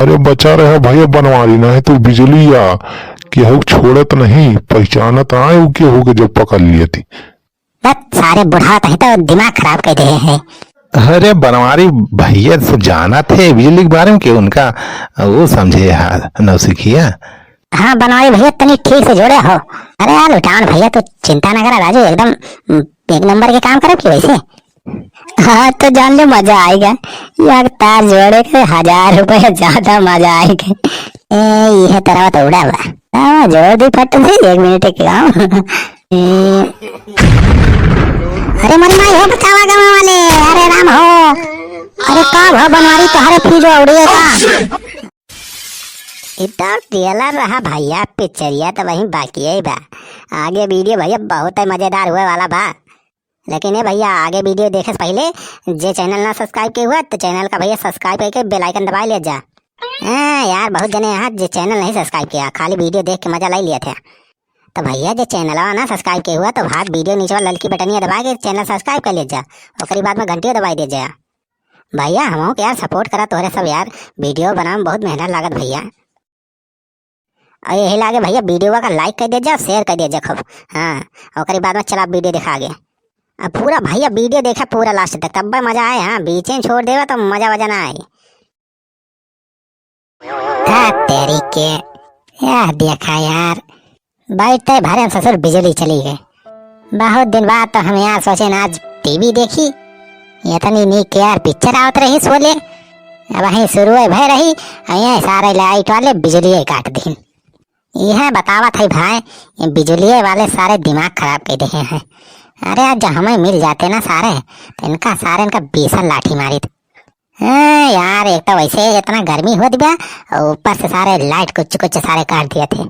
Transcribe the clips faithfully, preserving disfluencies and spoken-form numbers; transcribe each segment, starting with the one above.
अरे बचा रहा भैया बनवारी, नाहीं तो बिजुलिया केहू छोड़त नहीं, पहिचानत आए उ केहू के जब पकड़ लियत ही। बस सारे बुढ़ावत ही तो दिमाग खराब कर दे हैं। अरे बनवारी भैया सब जानत है बिजुली के बारे में, कि उनका वो समझे हा नौसिखिया। हाँ बनवारी भैया तनी ठीक से जोड़े हो। अरे यार लुटान भैया तू चिंता ना करा राजू, एकदम एक नंबर के काम करब कि वैसे। हाँ तो जान ले मजा आएगा, एक तार जोड़े के हजार रुपये ज्यादा मजा आएगा। ए, यह तरह तो उड़ा बा। हाँ, जोड़ दी फट से, एक मिनट के काम। ए, अरे मोरी माई हो, बचावा गाँव वाले, अरे राम हो। अरे का भा बनवारी तोहरे फ्यूज उड़िए का? इतना ट्रेलर रहा भैया, पिक्चरिया तो वहीं बाकी ही बा। आगे वीडियो भैया बहुत ही मजेदार हुए वाला बा। लेकिन ए भैया, आगे वीडियो देखे से पहले जे चैनल ना सब्सक्राइब के हुआ तो चैनल का भैया सब्सक्राइब करके बेल आइकन दबाए ले जा। हाँ यार, बहुत जने यहाँ जे चैनल नहीं सब्सक्राइब किया, खाली वीडियो देख के मजा ले लिया था। तो भैया जे चैनलवा ना सब्सक्राइब के हुआ तो भाग वीडियो नीचे वाला ललकी बटनिया दबा के चैनल सब्सक्राइब कर ले जा, ओकरी बाद में घंटियो दबाई दे जा। भैया हमहू के यार सपोर्ट करा तोहरे सब यार, वीडियो बनावे में बहुत मेहनत लागत भैया। और यही लागे भैया वीडियो का लाइक कर दे जा, शेयर कर दे जा खूब। हाँ, ओकरी बाद में चला वीडियो देखा आगे। अब पूरा भैया वीडियो देखा पूरा लास्ट तक, तब मजा आए। हाँ, बीचे में छोड़ देवा तो मजा वजा ना आए। हाँ तेरी के, यह देखा यार, बैठते भरे में ससुर बिजुली चली गई। बहुत दिन बाद तो हम यार सोचे ना आज टीवी देखी, इतनी नीक यार पिक्चर आवत रही सोले, अब वहीं शुरू भय रही, और ये सारे लाइट वाले बिजुली काट दीन। यह बतावत है भाई, ये बिजुलिये वाले सारे दिमाग खराब कर दे हैं। अरे यार, जो हमें मिल जाते ना सारे, तो इनका सारे इनका बीसन लाठी मारित। हाँ यार, एक तो वैसे इतना गर्मी होत बा, और ऊपर से सारे लाइट कुछ कुछ सारे काट दिए थे।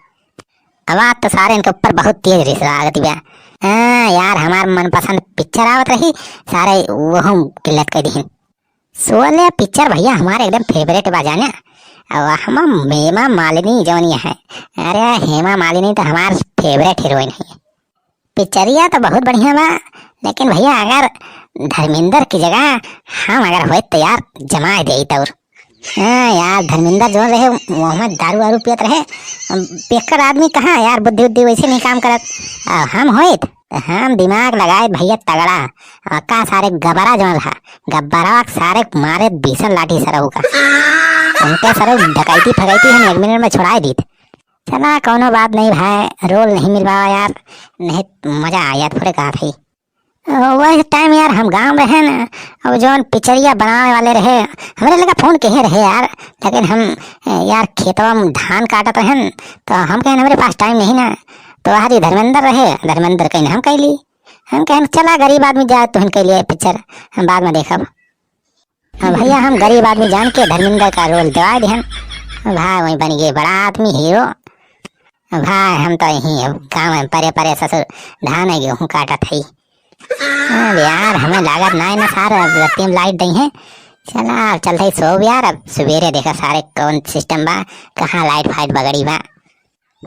अब आज तो सारे इनके ऊपर बहुत तेज रिस लागत बा। हाँ यार, हमार मनपसंद पिक्चर आवत रही, सारे वो हम किल्लत कर दीन। शोले पिक्चर भैया हमारे एकदम फेवरेट बा जाने। अब हम हेमा मालिनी जौन ये है, अरे हेमा मालिनी तो हमार फेवरेट हीरोइन है। पिक्चरिया तो बहुत बढ़िया बा, लेकिन भैया अगर धर्मेंद्र की जगह हम अगर होइत तो यार जमाए देइत और। हाँ यार, धर्मेंद्र जौन रहे वो में दारू वारू पियत रहे, बेकार आदमी कहाँ यार, बुद्धि उद्धि वैसे नहीं काम करत। आ, हम होइत तो हम दिमाग लगाइत भैया तगड़ा। आ, का सारे गबरा जौन रहा, गब्बरवा के सारे मारे बीसन लाठी सरऊ का। उनके सरऊ डकैती फकैती हम एक मिनट में छुड़ाए दीत। चला कौनो बात नहीं भाई, रोल नहीं मिल पावा यार, नहीं मजा आ यार, थोड़े कहा था। वह टाइम यार हम गाँव में है ना, अब जौन पिक्चरिया बनावे वाले रहे, हमरे लगा फोन किहे रहे यार, लेकिन हम यार खेतवा में धान काटत रहन, तो हम कहन हमरे पास टाइम नहीं ना, तो आज ही धर्मेंद्र रहे, धर्मेंद्र कहीं हम कैली, हम कहन चला गरीब आदमी जाए तुहन के लिए पिक्चर, हम बाद में देखब। हाँ भैया, हम गरीब आदमी जान के धर्मेंद्र का रोल देवाए दिहन। भाई वही बन गए बड़ा आदमी हीरो। भाई हम तो यहीं अब गाँव में परे परे ससुर धान है गेहूँ काटत है। अब यार हमें लागत ना है ना सार, अब रत्ती में लाइट दई है। चला अब चलते ही सोब यार, अब सवेरे देखा सारे कौन सिस्टम बा, कहाँ लाइट फाइट बगड़ी बा,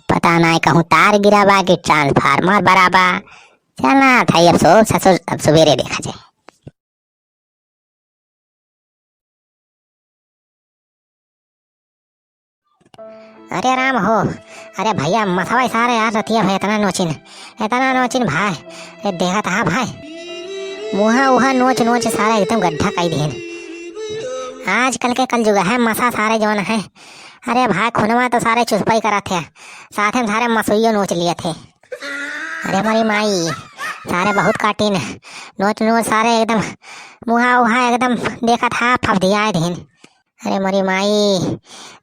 पता ना है कहूँ तार गिरा बा कि ट्रांसफार्मर बरा बा। चला था अब सोब ससुर, अब सवेरे देखा जाए। अरे राम हो, अरे भैया मसवा सारे यार रतिया भाई इतना नोचिन, इतना नोचिन भाई, ये देखत हा भाई, मुहा उहा नोच नोच सारे एकदम गड्ढा कई दिहन। आजकल के कलजुग है, मसा सारे जौन है, अरे भाई खुनवा तो सारे चुसपई करत है, साथे में सारे मसुइयो नोच लिए थे। अरे मोरी माई, सारे बहुत काटिन, नोच नोच सारे एकदम मुहा उहा एकदम देखत हा फफदियाए दिन। अरे मोरी माई,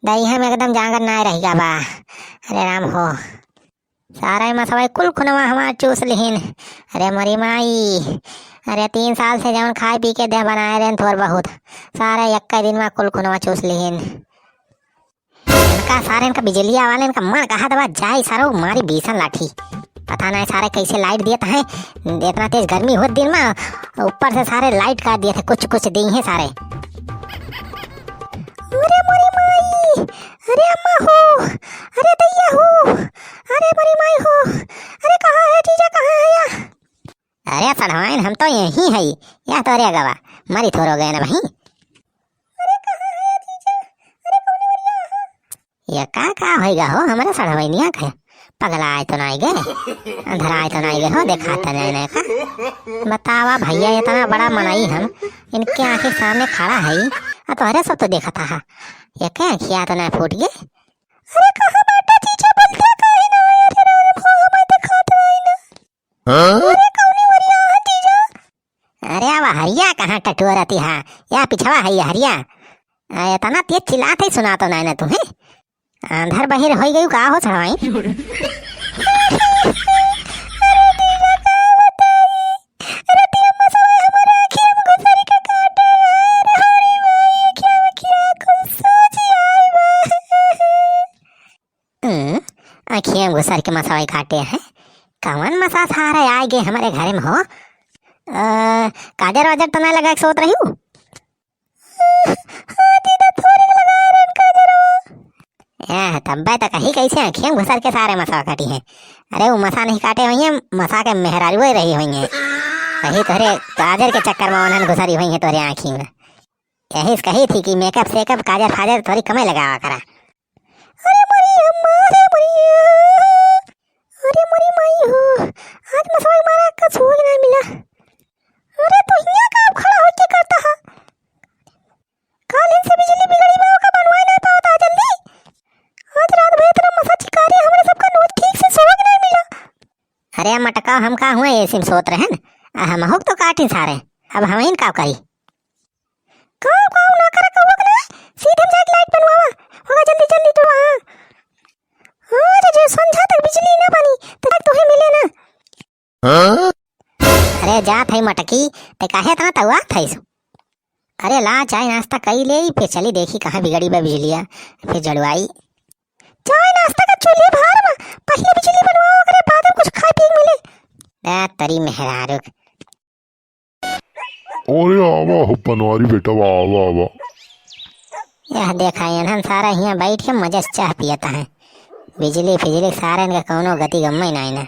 दहिया में एकदम जांगर नाय रह गया बा। अरे राम हो, सारे मसवाई कुल खुनवा हमार चूस लिहिन। अरे मोरी माई, अरे तीन साल से जौन खाए पी के देह बनाए रहन थोर बहुत, सारे यक्का दिन में कुल खुनवा चूस लिहिन। इनका सारे इनका बिजलिया वाले इनका मन कहा दबा जाए सारो मारी भीषण लाठी। पता नहीं सारे कैसे लाइट देत हैं, इतना तेज गर्मी होत दिन में, ऊपर से सारे लाइट काट दिए थे, कुछ कुछ दी हैं सारे। अरे मोरी माई, अरे अम्मा हो, अरे दैया हो, अरे मोरी माई हो, अरे कहाँ है जीजा, कहाँ है या? अरे सढ़वाइन, हम तो यहीं है, या तो अरे गवा, मरी थोरो गए ना भाई। अरे कहाँ है जीजा? अरे कौन वरिया? ये का, का होइगा हो हमरे सढ़वइनिया के? पगलाए तो नाई गए, अंधराए तो नाई गए हो, देखात नाई ना का? बतावा भइया, इतना बड़ा मनई हम, इनके आँखी के सामने खड़ा है, आ तोहरे सब तो देखत हा, ये के आँखिया तो नाई फूट गए? अरे कहाँ बाटा जीजा, बोलते काहे ना? अरे राम हो, हमें देखात नाई ना। हाँ? अरे कौनी ओरिया है जीजा? अरे अब हरिया कहाँ टटुआ रहती है, या पिछवा है ये हरिया। आ, इतना तेज चिल्लात है, सुना तो नाई ना तुम्हें? आंधर बहिर होई गयू का हो छड़वाई? अरे जीजा का बताई, रतिया मसवा हमारे आँखी में घुसरी के काटे है, अरे हरी माई, आँखिया में क्या कुछ सोच आई बा। हम्म, आँखिया में घुसर के मसवा काटे है? कवन मसा सारे आए गए हमारे घर में हो? अ, काजर वाजर तो ना लगा के सोत रही हूँ? हाँ, दीदा, थोड़ी लगा रन काजरवा। एह, तब्बे तो कही कैसे आँखिया में घुसर के सारे मसा काटी है। अरे, वो मसा नहीं काटे होइहैं, मसा के मेहरारुए रही होइहैं। कही तोहरे काजर के चक्कर में उन्हन घुसरी होइहैं तोहरे आँखी में। यही से कही थी कि मेकअप सेकअप, काजर फाजर थोड़ी कमे लगावा करा। अरे मोरी अम्मा, अरे मोरी, अरे मोरी माई हो, आज मसवा मारा का सुहाग ना मिला। अरे तो हियाँ का खड़ा होके करता है? काल से बिजली बिगड़ी बा, ओका बनवाए ना पावता जल्दी। आज रात भर इतना मसा चिकारी, हमरे सबका नोच ठीक से सुहाग ना मिला। अरे मटका, हम का हुआ एसी में सोत रहन? आ, हम हुक तो काटी सारे, अब हम इन का करी? काव, काव ना करे, कौआ के ना, सीधे में जाके लाइट बनवावा। होगा जल्दी, जल्दी जो, हाँ। हाँ, जो, जो संझा तक बिजली ना बनी, तो लाइट तोहे मिले ना। हाँ? अरे जात है मटकी, ते काहे इतना तौआत है सु? अरे ला, चाय नाश्ता कई ले, फिर चली देखी कहाँ बिगड़ी बा बिजलिया, फिर जड़वाई। चाय नाश्ता का चूल्हे भार में, पहले बिजली बनवाओ, ओकरे बाद में कुछ खाए पिए के मिले। ए, तरी मेहरारू। अरे आवा हो बनवारी बेटवा, आवा, आवा। यह देखा, इन्हन सारा हियाँ बैठ के मजे से चाह पियत हैं। बिजली फिजली सारन के कौनो गति गम्मे नाई ना।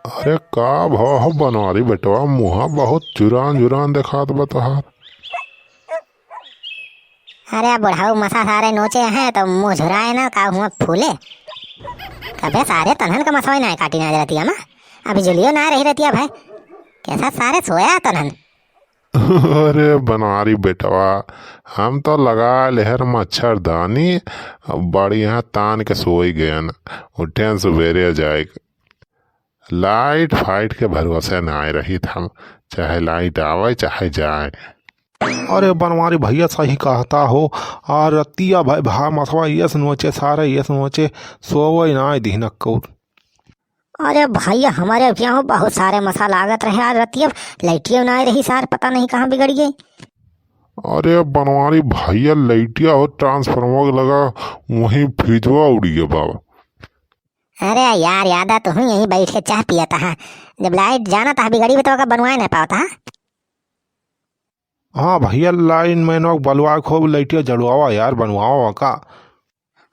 अरे का भवा हो बनवारी बेटवा, मुँहा बहुत जुरान जुरान देखात बा तोहार। अरे बुढ़ऊ मसा सारे नोचे हैं तो मुँह झुराए ना, का हुआ फूले। कबे सारे तन्हन का मसवा नाई काटी ना रतिया में, अभी जुलियो ना रही रतिया भाई, कैसा सारे सोया तन्हन। अरे बनवारी बेटवा, हम तो लगा लेहर मच्छरदानी, बढ़िया तान के सोई गयन, उठेन सुबेरे जाए। लाइट फाइट के भरोसे नाय रहित हम, चाहे लाइट आवे चाहे जाए। अरे बनवारी भैया सही कहता हो, आ रतिया भाई भा मसवा यस नोचे, सारे यस नोचे, सोवे नाय दिहन अक्कौर। अरे भैया, हमारे यहाँ बहुत सारे मसा लागत रहे, आज रतिया लाइटियो नाय रही सार, पता नहीं कहाँ बिगड़ गई। अरे बनवारी भैया, लाइटिया हो ट्रांसफार्मर लगा, वहीं फ्रिजवा उड़ी गया बाबा। अरे यार, यादा तो हूँ यहीं बैठ के चाह पियत हा। जब लाइट जानत हा बिगड़ी बा तो ओका बनवाए ना पावत हा। हाँ भैया, लाइन मैन बलवा खूब लाइटिया जड़वावा यार, बनवावा का।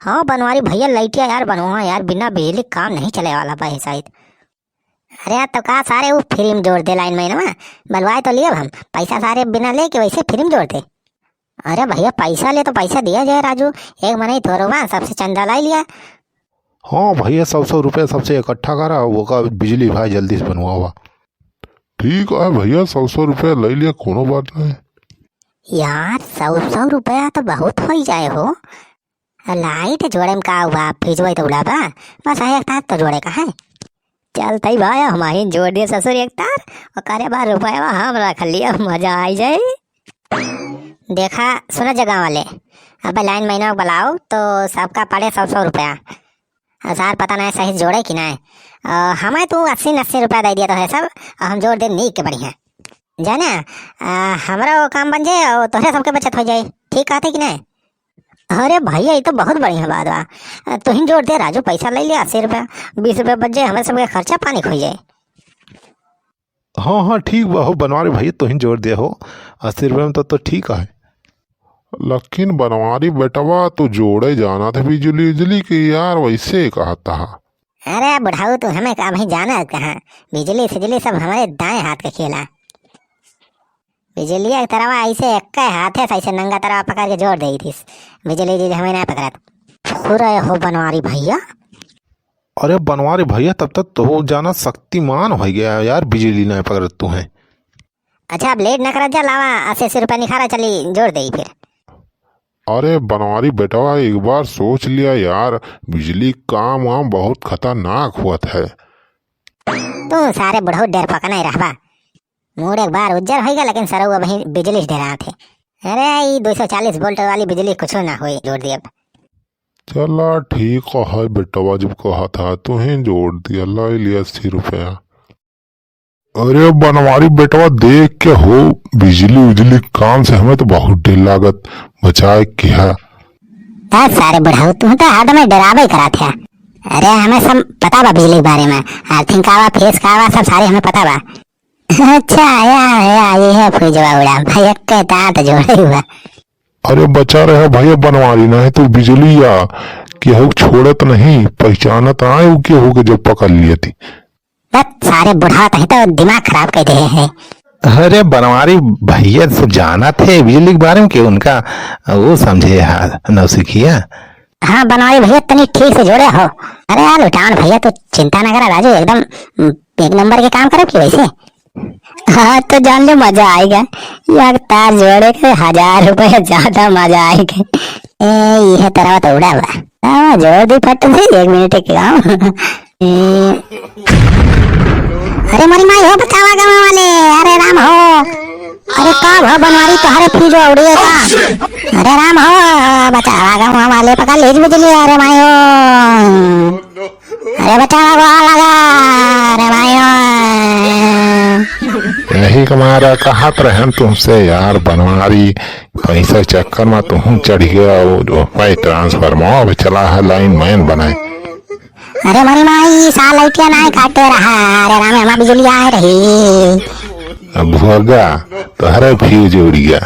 हाँ बनवारी भैया, लाइटिया यार बनवावा यार, बिना बिजली काम नहीं चले वाला बा शायद। अरे यार, तो का सारे वो फ्री में जोड़ दे लाइन मैनवा, बलवाए तो लियब हम, पैसा सारे बिना लेके वैसे फ्री में जोड़ दे। अरे भैया, पैसा ले तो पैसा दिया जाए राजू, एक मनई थोरो बा, सबसे चंदा लाई लिया। हाँ भैया, सौ सौ रुपया सबसे इकट्ठा करा, ओका बिजली भाई जल्दी से बनवावा। ठीक है भैया, सौ सौ रुपया लाई लिया, कोनो बात नहीं। यार, सौ सौ रुपया तो बहुत होई जाए हो। लाइट जोड़े में का हुआ, फ्रिजवा तो उड़ा बा, बस एक तार तो जोड़े का है। चल तई भाई, हम ही जोड़ दिए ससुर एक तार, ओकरे बाद रुपया हम रख लिया, मजा आई जाए। देखा, सुना जगह वाले, अब लाइन मैनवा बुलाओ तो सबका पड़े सौ सौ रुपया। आ सार पता नहीं सही जोड़े कि नहीं। आ, हमें तू अस्सी नस्सी रुपया दे दिया तोहरे सब, और हम जोड़ दे नीक के बढ़िया। जाने, आ, हमरा वो काम बन जाए और तोहरे सबके बचत हो जाए। ठीक कहते कि नहीं? अरे भैया, ये तो बहुत बढ़िया बात बा। आ, तू ही जोड़ दे राजू, पैसा ले लिया अस्सी रुपया, बीस रुपया बच जाए, हमारे सबके खर्चा पानी खुल जाए। हाँ, हाँ, ठीक बा हो बनवारी भैया, तू ही जोड़ दे हो, अस्सी रुपया में तो, तो ठीक है। लेकिन बनवारी बेटवा, तू जोड़े जाना था बिजली उजली के यार, वैसे कहता है। अरे बुढ़ऊ, तू हमें का अभी जाना है कहाँ? बिजली फिजली सब हमारे दाएं हाथ के खेला। बिजलिया के तरवा ऐसे एक हाथे से ऐसे नंगा तरवा पकड़ के जोड़ दे थी। बिजली उजली हमें ना पकड़त। फुरे हो बनवारी भइया? अरे बनवारी भइया, तब तक तो जाना शक्तिमान होइ गया यार, बिजली नाहीं पकड़त तू है। अच्छा, अब लेट न करा जा, लावा अस्सी अस्सी रुपया निखारा, चली जोड़ देई फिर। अरे बनवारी बेटवा, एक बार सोच लिया यार, बिजली काम वाम बहुत खतरनाक होत है। तू सारे बुढ़ऊ डेरपकना ही रहबा। मूड एक बार उज्जर होइगा, लेकिन सरऊ अबहीं बिजली से डेरात है। अरे, ई दो सौ चालीस वोल्ट वाली बिजली कुछो ना होई, जोड़ दिया। चला ठीक है बेटवा, जब कहत हा तुहीं जोड़ दिया, लाई लिया अस्सी रुपया। अरे बनवारी बेटवा, देख के हो, बिजली उजली काम से हमें तो बहुत डर लागत, बचाए के है। का सारे बुढ़ऊ, तू तो हरदम डेराबे करत है। अरे हमें सब पता बा बिजली के बारे में, अर्थिंग का बा, फेस का बा, सब सारे हमें पता बा। अच्छा, आया है, आई है फुजवा उड़ा, भाई एक के तात जोड़े हुआ। अरे बचा रहे भइया बनवारी, नाहीं तो बिजलिया केहू छोड़त नहीं, पहचानत आए उ केहू के जब पकड़ लियत ही। बस सारे बुढ़ा तही तो दिमाग खराब कर दे है। अरे बनवारी भइया सब जानत है बिजली के बारे में, कि उनका वो समझे है नौसिखिया। हाँ बनवारी भइया, तनी ठीक से जोड़े हो। अरे यार लुटान भइया, तू चिंता ना करा राजू, एकदम, एक नंबर के काम करब कि वैसे। हाँ, तो जान ले, मजा आएगा। यार, तार जोड़े के हजार रुपये ज्यादा मजा आएगा। ए, यह तरह तो उड़ा बा। हाँ, जोड़ दी फट से, एक मिनट के काम। ए, अरे मोरी माई हो, बचावा गाँव वाले, अरे राम हो। अरे का भा बनवारी, तोहरे फ्यूज उड़िए का? अरे राम हो, बचावा गाँव वाले, पकड़ लीज बिजली, अरे माई हो। अरे बचावा, गोहा लगा, अरे भाई। यही के मारा कहत रहन तुमसे यार, बनवारी, पैसा चक्कर में तुहूँ चढ़ गया, वो जो भाई ट्रांसफार्मर अब चला है, लाइन मैन बनाए। अरे मरी माई, साल लइटिया नाय काटे रहा, अरे राम, हमार बिजली आए रही। अब भोगा, तोहरे फ्यूज उड़ गया।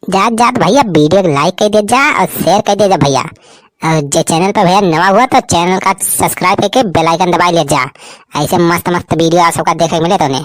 जात जात भइया वीडियो के लाइक कर दे जा और शेयर कर दे जा भइया। और जे चैनल पर भइया नवा हुआ तो चैनल का सब्सक्राइब करके बेल आइकन दबाई ले जा। ऐसे मस्त मस्त वीडियो आप सबका देखे के मिले तो उन्हें।